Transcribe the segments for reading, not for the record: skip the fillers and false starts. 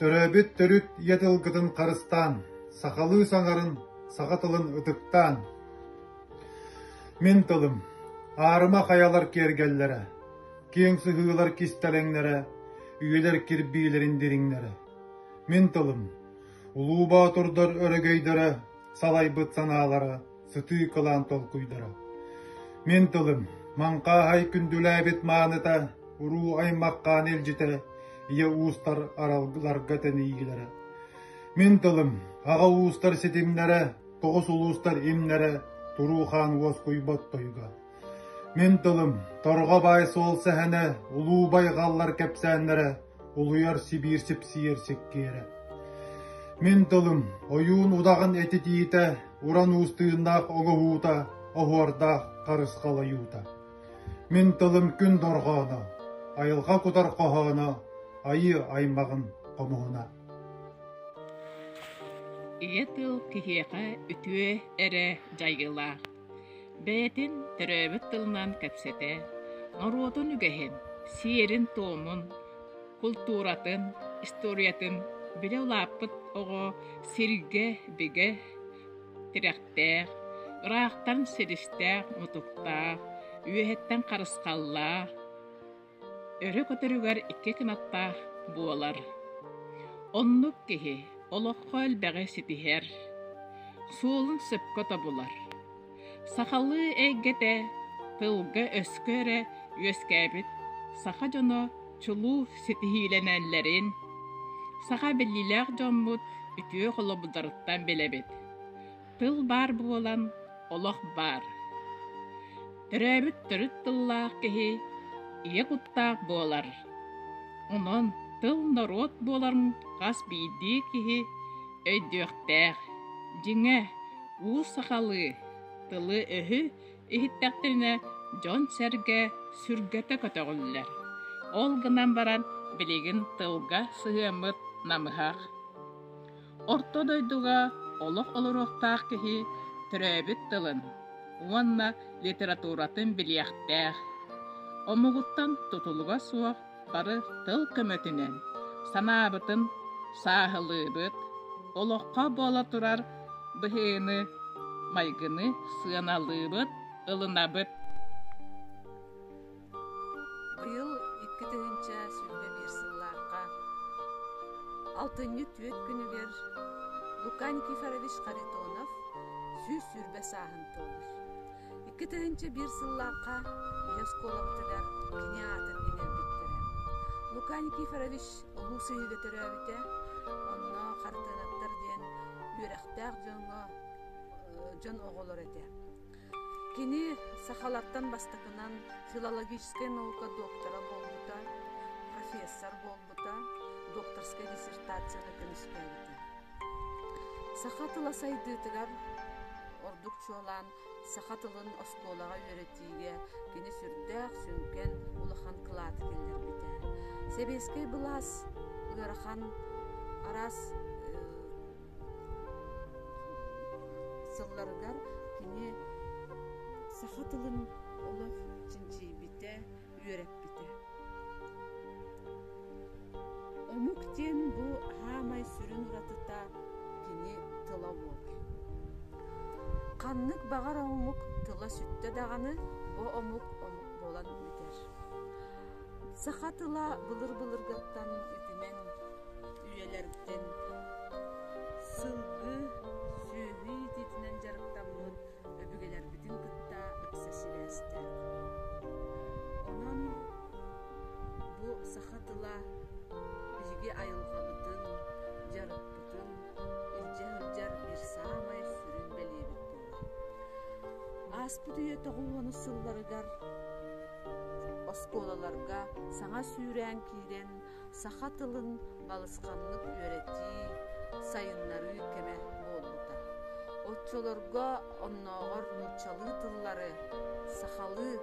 Төрөөбүт төрүт ийэ тылгытын харыстаан, сахалыы саҥарын, саха тылын ытыктаан. Мин тылым, аарыма хайалар киэргэллэрэ, киэҥ сыһыылар кистэлэҥнэрэ, үйэлэр кирбиилэрин дириҥнэрэ. Мин тылым, улуу боотурдар өрөгөйдөрө, салайбыт санаалара, сытыы кылаан толкуйдара. Мин тылым, маҥхааһай күндүлээбит мааныта, уруу аймаххаан илдьитэ, ийэ уустар аралларга тэнийиилэрэ. Мин тылым, аҕа уустар ситимнэрэ, тоҕус улуустар имнэрэ, туруу хаан уоскуйбат тойуга. Мин тылым, торҕо баай суол сэһэнэ, улуу байҕаллар кэпсээннэрэ, улуйар Сибиир сипсийэр сиккиэрэ. Мин тылым, ойуун удаҕан этитиитэ, уран уус тыыннаах оҥоһуута, оһуордаах харысхал ойуута. Мин тылым күн дорҕооно, айылҕа кутар хоһооно, айыы аймаҕын хомуһуна. Ийэ тыл киһиэхэ үтүө эрэ дьайыылаах. Бэйэтин төрөөбүт тылынан кэпсэтэ, норуотун үгэһин, сиэрин-туомун, култууратын, историятын билэ улааппыт оҕо сиргэ бигэ тирэхтээх, ыраахтан силистээх-мутуктаах, үөһэттэн харысхаллаах, Өрө көтөрүгэр икки кынаттаах буолар. Оннук киһи олоххо элбэҕи ситиһэр, суолун сөпкө тобулар. Сахалыы эйгэтэ тылга-өскө эрэ үөскээбит саха дьоно чулуу ситиһиилэнэллэрин саха биллиилээх дьоммут үтүө холобурдарыттан билэбит. Тыл баар буолан, олох баар. Төрөөбүт төрүт тыллаах киһи ийэ куттаах буолар. Онон тыл норуот буоларын хас биирдии киһи өйдүөхтээх. Дьиҥэ, уу сахалыы тылы-өһү иһиттэхтэринэ дьон-сэргэ сүргэтэ көтөҕүллэр. Ол гынан баран билигин тылга сыһыаммыт намыһах. Орто дойдуга олох олоруохтаах киһи төрөөбүт тылын уонна литературатын билиэхтээх. Омугуттан тутулуга суох бары тыл көмөтүнэн санаабытын сааһылыыбыт, олоххо буола турар быһыыны, майгыны сыаналыыбыт, ылынабыт. Быйыл 2021 сыллаахха алтынньы түөрт күнүгэр Лука Никифорович Харитонов 120 сааһын туолар. 2001 сыллаахха биһи оскуолабытыгар кини аатын иҥэрбиттэрэ. Лука Никифорович Улуу Сыһыыга төрөөбүтэ. Онно Хартыынаптар диэн үөрэхтээх дьоҥҥо дьон оҕолоро этэ. Кини сахалартан бастакынан филологическай наука доктора буолбута, профессор буолбута, докторскай диссертацияны көмүскээбитэ. Саха тыла сайдыытыгар ордук чуолаан саха тылын оскуолаҕа үөрэтиигэ кини сүрдээх сүҥкэн улахан кылааты киллэрбитэ. Сэбиэскэй былаас ыарахан араас сылларыгар кини саха тылын олох чинчийбитэ, үөрэппитэ. Омук диэн бу хаамай сүрүн уратыта кини тыла буолар. Ханнык баҕар омук тыла сүттэ даҕаны бу омук омук буолан бүтэр. Саха тыла былыр-былыргыттан үтүмэн үйэлэртэн сылгы, сүөһү иитиитинэн дьарыктаммыт өбүгэлэрбитин кытта ыкса сибээстээх. Онон бу саха тыла биһиги айылҕабытын, дьарыкпытын илдьэ сылдьар биир саамай сүрүн бэлиэбит буолар. Ааспыт үйэ тоҕус сылларыгар оскуолаларга саҥа сүүрээн киирэн саха тылын балысханнык үөрэтии, сайыннарыы кэмэ буолбута. Оччолорго оннооҕор нууччалыы тыллары сахалыы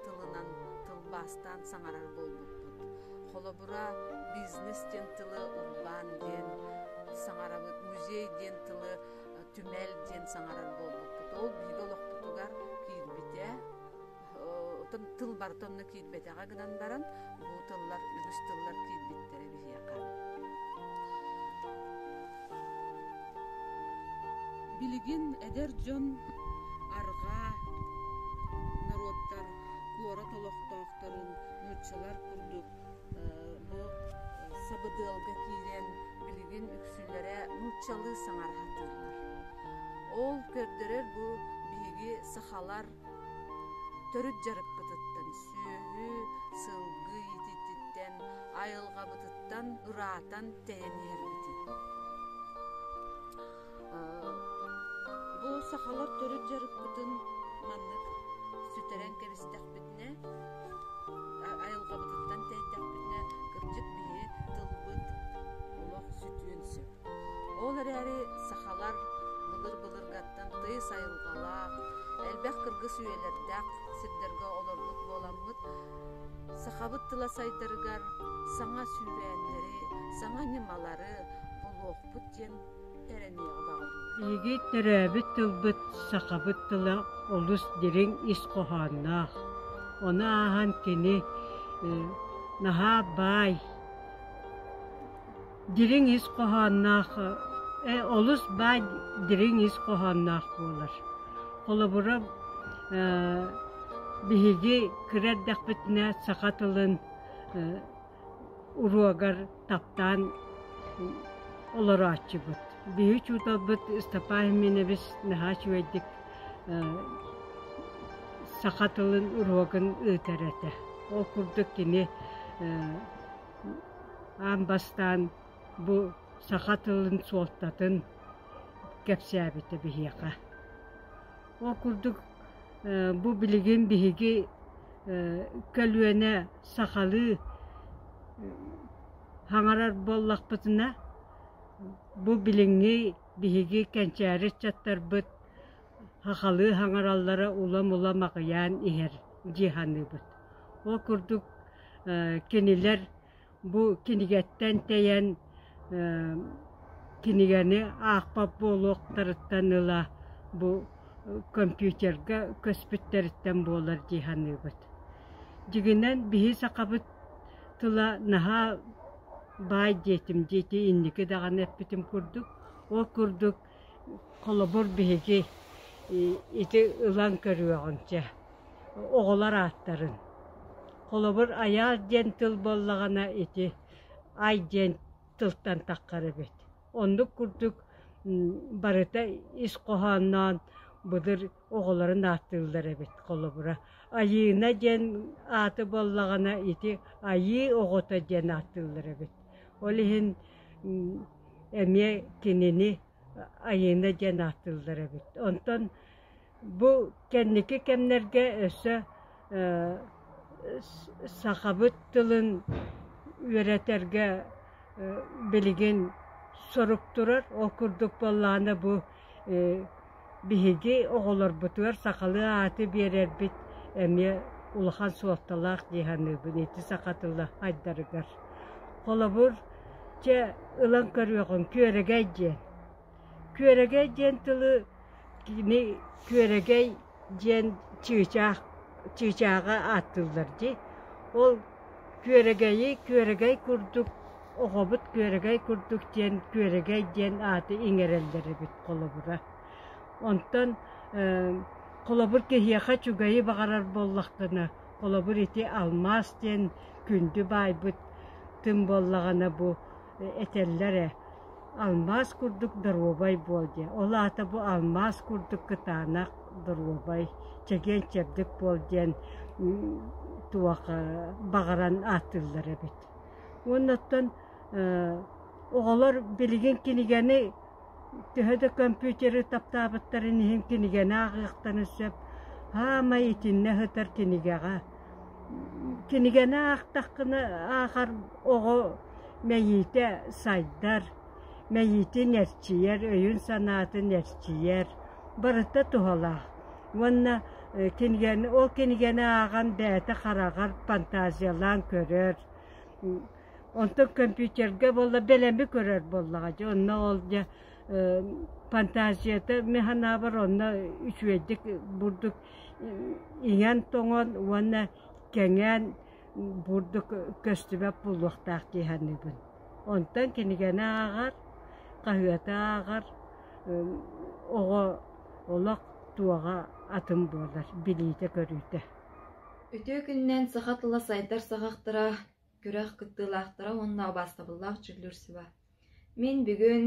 тылынан тылбаастаан саҥарар буолбуппут. Холобура, бизнес диэн тылы урбаан диэн саҥарабыт, музей диэн тылы түмэл диэн саҥарар буолбуппут. Ол биһиги олохпутугар киирбитэ. Оттон тыл барыта онно киирбэтэҕэ гынан баран, бу тыллар, үгүс тыллар киирбиттэрэ биһиэхэ. Билигин эдэр дьон арҕаа норуоттар куорат олохтоохторун нууччалар курдук бу сабыдыалга киирэн билигин үксүлэрэ нууччалыы саҥара сатыыллар. Ол көрдөрөр бу биһиги сахалар төрүт дьарыкпытыттан сүөһү, сылгы иитиититтэн, айылҕабытыттан ыраатан тэйэн иһэрбитин. Бу сахалар төрүт дьарыкпытын маннык сүтэрэн кэбистэхпитинэ, айылҕабытыттан тэйдэхпитинэ, кырдьык биһи тылбыт олох сүтүөн сөп. Ол эрээри сахалар былыр-былыргаттан тыйыс айылҕалаах, элбэх кыргыс үйэлэрдээх сирдэргэ олорбут буоламмыт, сахабыт тыла сайдарыгар саҥа сүүрээннэри, саҥа ньымалары булуохпут диэн эрэниэҕи баҕарабын. Биһиги төрөөбүт тылбыт сахабыт тыла олус дириҥ ис хоһоонноох. Ону ааһан кини наһаа баай, дириҥ ис хоһоонноох, олус баай дириҥ ис хоһоонноох буолар. Холобура, биһиги кыра эрдэхпитинэ саха тылын уруогар таптаан олорооччубут. Биһи учууталбыт Степан Минович наһаа үчүгэйдик саха тылын уруогун ыытар этэ. Ол курдук кини аан бастаан бу саха тылын суолтатын кэпсээбитэ биһиэхэ. Ол курдук бу билигин биһиги көлүөнэ сахалыы саҥарар буоллахпытына, бу билиҥҥи биһиги кэнчээри ыччаттарбыт сахалыы саҥараллара улам-улам аҕыйаан иһэр дии саныыбыт. Ол курдук кинилэр бу кинигэттэн тэйэн кинигэни аахпат буолуохтарыттан ыла бу компьютерга көспүттэриттэн буолар дии саныыбыт. Дьиҥинэн биһи сахабыт тыла наһаа баай диэтим диэти инники даҕаны эппитим курдук. Ол курдук холобур биһиги ити ылан көрүөҕүҥ чэ оҕолор ааттарын. Холобур айаас диэн тыл буоллаҕына ити ай диэн тылтан таххар эбит. Оннук курдук барыта ис хоһоонноон былыр оҕолорун ааттыыллар эбит холобура. Айыына диэн ааты буоллаҕына ити айыы оҕото диэн ааттыыллар эбит. Ол иһин эмиэ кинини Айыына диэн ааттыыллар эбит. Онтон бу кэнники кэмнэргэ өссө сахабыт тылын үөрэтэргэ билигин сорук турар. Ол курдук буоллаҕына бу биһиги оҕолорбутугар сахалыы ааты биэрэрбит эмиэ улахан суолталаах дии саныыбын ити саха тыла айдарыгар. Холобур, чэ ылан көрүөҕүҥ күөрэгэй диэн. Күөрэгэй диэн тылы кини күөрэгэй диэн чыычаах чыычааҕы ааттыыллар дии. Ол күөрэгэйи күөрэгэй курдук оҕобут күөрэгэй курдук диэн күөрэгэй диэн ааты иҥэрэллэр эбит холобура. Онтон холобур киһиэхэ үчүгэйи баҕарар буоллаххына, холобур ити алмаас диэн күндү баайбыт тым буоллаҕына бу этэллэр ээ алмаас курдук доруобай буол диэн. Ол аата бу алмаас курдук кытаанах доруобай, чэгиэн-чэбдик буол диэн туох баҕаран ааттыыллар эбит. Уонна оттон оҕолор билигин кинигэни төһө да компьютеры таптаабыттарын иһин кинигэни ааҕыахтарын сөп. Хаамай итиннэ сытар кинигэҕэ. Кинигэни аахтаххына аахар оҕо мэйиитэ сайдар, мэйиитин эрчийэр, өйүн-санаатын эрчийэр, барыта туһалаах. Уонна кинигэни ол кинигэни ааҕан бэйэтэ хараҕар фантазиялаан көрөр. Онтон компьютерга буолла бэлэми көрөр буоллаҕа дьэ онно ол дьэ фантазията мин санаабар онно үчүгэйдик бурдук иҥэн-тоҥон уонна кэҥээн бурдук көстүбэт буолуохтаах дии саныыбын. Онтон кинигэни ааҕар, хаһыаты ааҕар. оҕо олох туоҕа атын буолар, билиитэ-көрүүтэ. Үтүө күнүнэн саха тыла сайдар саҕахтара күрэх кыттыылаахтара уонна убаастабыллаах дьүүллүүр сүбэ. Мин бүгүн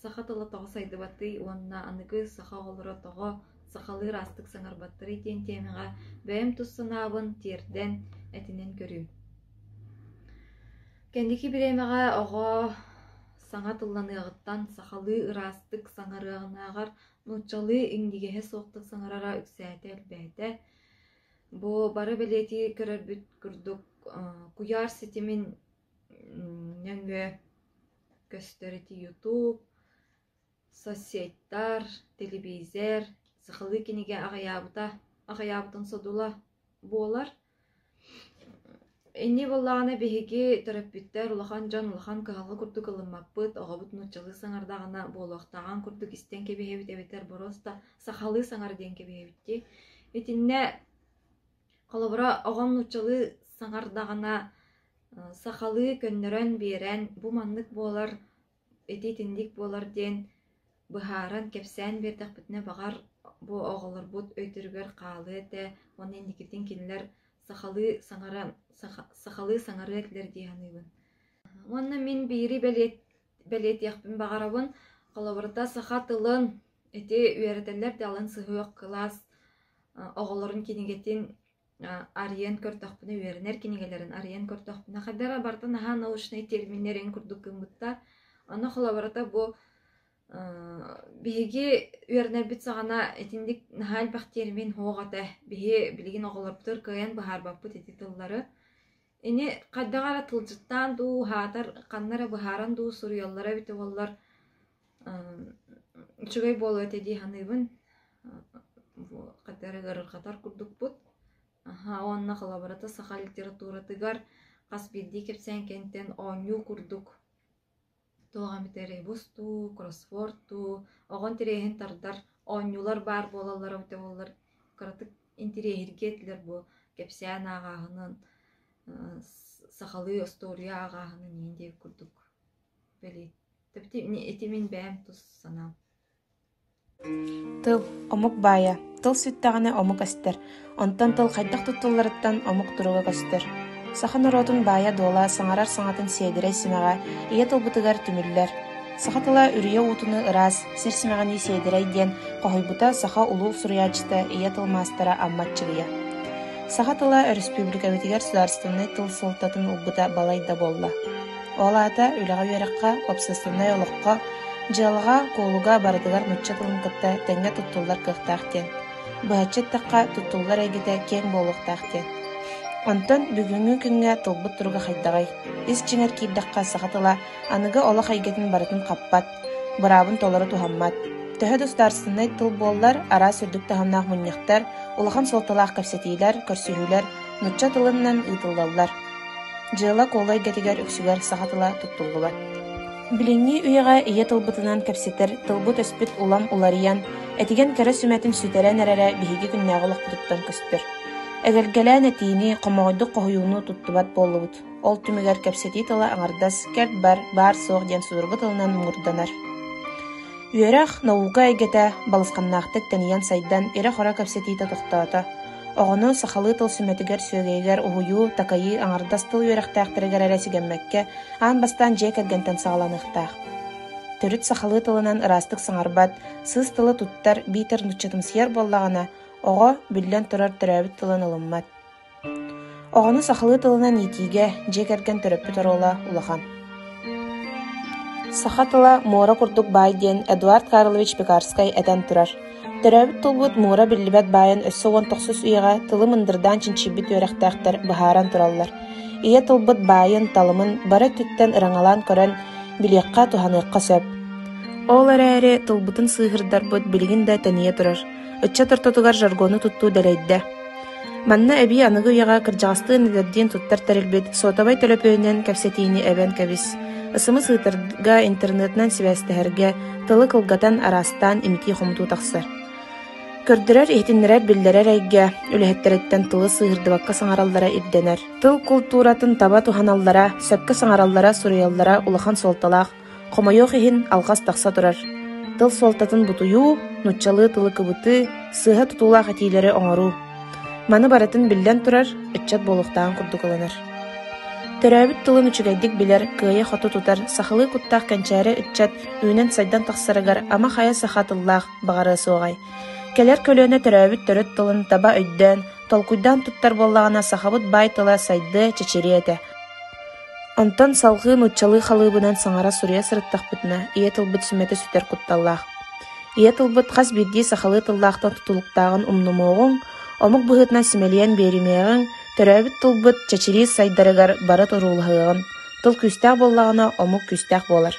саха тыла тоҕо сайдыбатый уонна аныгы саха оҕолоро тоҕо сахалыы ыраастык саҥарбаттарый диэн тиэмэҕэ бэйэм тус санаабын тиэрдэн этинэн көрүүм. Кэнники бириэмэҕэ оҕо саҥа тылланыаҕыттан сахалыы ыраастык саҥарыаҕынааҕар нууччалыы иҥнигэһэ суохтук саҥарара үксээтэ элбээтэ. Бу бары бэлиэтии көрөрбүт курдук куйаар ситимин нөҥүө көстөр ити ютуб, соцсетьтар, телевизор, сахалыы кинигэ аҕыйаабыта аҕыйаабытын содула буолар. Инньэ буоллаҕына биһиги төрөппүттэр улахан дьон улахан кыһалҕа курдук ылыммаппыт, оҕобут нууччалыы саҥардаҕына буолуохтааҕын курдук истэн кэбиһэбит эбэтэр боруоста сахалыы саҥар диэн кэбиһэбит дии. Итиннэ холобура оҕом нууччалыы саҥардаҕына сахалыы көннөрөн биэрэн бу маннык буолар, ити итинник буолар диэн быһааран кэпсээн биэрдэхпитинэ баҕар бу оҕолорбут өйдөрүгэр хаалыа этэ уонна инникитин кинилэр сахалыы саҥаран сахалыы саҥарыа этилэр дии саныыбын. Уонна мин биири бэлиэтиэхпин баҕарабын. Холобурата саха тылын ити үөрэтэллэр да алын сыһыах кылаас оҕолорун кинигэтин арыйан көрдөхпүнэ, үөрэнэр кинигэлэрин арыйан көрдөхпүнэ, хайдах эрэ барыта наһаа научнай терминнэрин курдук гыммыттар. Ону холобурата бу биһиги үөрэнэрбит саҕана итинник наһаа элбэх термин суох этэ. Биһи билигин оҕолорбутугар кыайан быһаарбаппыт ити тыллары. Ини хайдах эрэ тылдьыттаан дуу, аһаатар ханна эрэ быһааран дуу суруйаллара эбитэ буоллар үчүгэй буолуо этэ дии саныыбын. Хайдах эрэ ыарырҕатар курдукпут. Аһа уонна холобурата саха литературатыгар хас биирдии кэпсээн кэнниттэн оонньуу курдук туох эмит ребус дуу, кроссворд дуу, оҕо интэриэһин тардар оонньуулар баар буолаллара эбитэ буоллар кыратык интэриэһиргиэ этилэр бу кэпсээн ааҕааһынын, сахалыы остуоруйа ааҕааһынын иһин диэбит курдук бэлиэ. Ити мин бэйэм тус санаам. Тыл, омук баайа, тыл сүттэҕинэ омук эстэр, онтон тыл хайдах туттулларыттан омук туруга көстөр. Саха норуотун баайа-дуола саҥарар саҥатын сиэдэрэй симэҕэ ийэ тылбытыгар түмүллэр. Саха тыла үрүйэ уутунуу ыраас, сир симэҕинии сиэдэрэй диэн хоһуйбута саха улуу суруйааччыта ийэ тыл маастара Амма Аччыгыйа. Саха тыла өрөспүүбүлүкэбитигэр судаарыстыбаннай тыл суолтатын ылбыта балай да буолла. Ол аата үлэҕэ-үөрэххэ, уопсастыбаннай олоххо, дьыалаҕа, куолуга барытыгар нуучча тылын кытта тэҥҥэ туттуллар кыахтаах диэн. Быһаччы эттэххэ, туттуллар эйгэтэ киэҥ буолуохтаах диэн. Онтон бүгүҥҥү күҥҥэ тылбыт туруга хайдаҕый? Ис дьиҥэр киирдэххэ, саха тыла аныгы олох эйгэтин барытын хаппат, быраабын толору туһаммат. Төһө да судаарыстыбаннай тыл буоллар, араас үрдүк таһымнаах мунньахтар, улахан суолталаах кэпсэтиилэр, көрсүһүүлэр нуучча тылынан ыытыллаллар. Дьыала-куолу эйгэтигэр үксүгэр саха тыла туттуллубат. Билиҥҥи үйэҕэ ийэ тылбытынан кэпсэтэр тылбыт-өспүт улам уларыйан, этигэн кэрэ сүмэтин сүтэрэн эрэрэ биһиги күннээҕи олохпутуттан көстөр. Эгэлгэлээн этиини, хомоҕойдук хоһуйууну туттубат буоллубут. Ол түмүгэр кэпсэтии тыла аҥардас кэрт-бар, баар-суох диэн судургу тылынан муҥурданар. Үөрэх, наука эйгэтэ балысханнаахтык тэнийэн сайдан, ирэ-хоро кэпсэтиитэ тохтоото. Оҕону сахалыы тыл сүмэтигэр сүөгэйигэр уһуйуу, такайыы аҥардас тыл үөрэхтээхтэригэр эрэ сигэммэккэ, аан бастаан дьиэ кэргэнтэн саҕаланыахтаах. Төрүт сахалыы тылынан ыраастык саҥарбат, сыыс тылы туттар биитэр нууччатымсыйар буоллаҕына, оҕо, биллэн турар, төрөөбүт тылын ылыммат. Оҕону сахалыы тылынан иитиигэ дьиэ кэргэн төрөппүт оруола улахан. Саха тыла муора курдук баай диэн Эдуард Карлович Пекарскай этэн турар. Төрөөбүт тылбыт муора биллибэт баайын өссө уон тохсус үйэҕэ тылы мындырдаан чинчийбит үөрэхтээхтэр быһааран тураллар. Ийэ тылбыт баайын, талымын бары өттүттэн ыраҥалаан көрөн, билиэххэ, туһаныахха сөп. Ол эрээри тылбытын сыыһырдарбыт билигин да тэнийэ турар. Ыччат ортотугар жаргону туттуу дэлэйдэ. Манна эбии аныгы үйэҕэ кырдьаҕастыын эдэрдиин туттар тэрилбит суотабай төлөпүөнүнэн кэпсэтиини эбэн кэбис. Ысымы сыытарга, интернетинэн сибээстэһэргэ, тылы кылгатан, араастаан имитии-хомутуу тахсар. Көрдөрөр, иһитиннэрэр, биллэрэр эйгэ үлэһиттэриттэн тылы сыыһырдыбакка саҥараллара ирдэнэр. Тыл култууратын таба туһаналлара, сөпкө саҥараллара, суруйаллара улахан суолталаах. Хомойуох иһин, алҕас тахса турар. Тыл суолтатын бутуйуу, нууччалыы тылы кыбытыы, сыыһа тутуулаах этиилэри оҥоруу. Маны барытын биллэн турар, ыччат буолуохтааҕын курдук ылынар. Төрөөбүт тылын үчүгэйдик билэр, кыайа-хото тутар, сахалыы куттаах кэнчээри ыччат үүнэн-сайдан тахсарыгар ама хайа саха тыллаах баҕарыа суоҕай. Кэлэр көлүөнэ төрөөбүт төрүт тылын таба өйдөөн, толкуйдаан туттар буоллаҕына сахабыт баай тыла сайдыа, чэчириэ этэ. Онтон салҕыы нууччалыы халыыбынан саҥара-суруйа сырыттахпытына, ийэ тылбыт сүмэтэ сүтэр кутталлаах. Ийэ тылбыт хас биирдии сахалыы тыллаахтан тутулуктааҕын умнумуоҕуҥ, омук быһыытынан симэлийэн биэримиэҕиҥ, төрөөбүт тылбыт чэчирии сайдарыгар бары туруулаһыаҕын. Тыл күүстээх буоллаҕына, омук күүстээх буолар.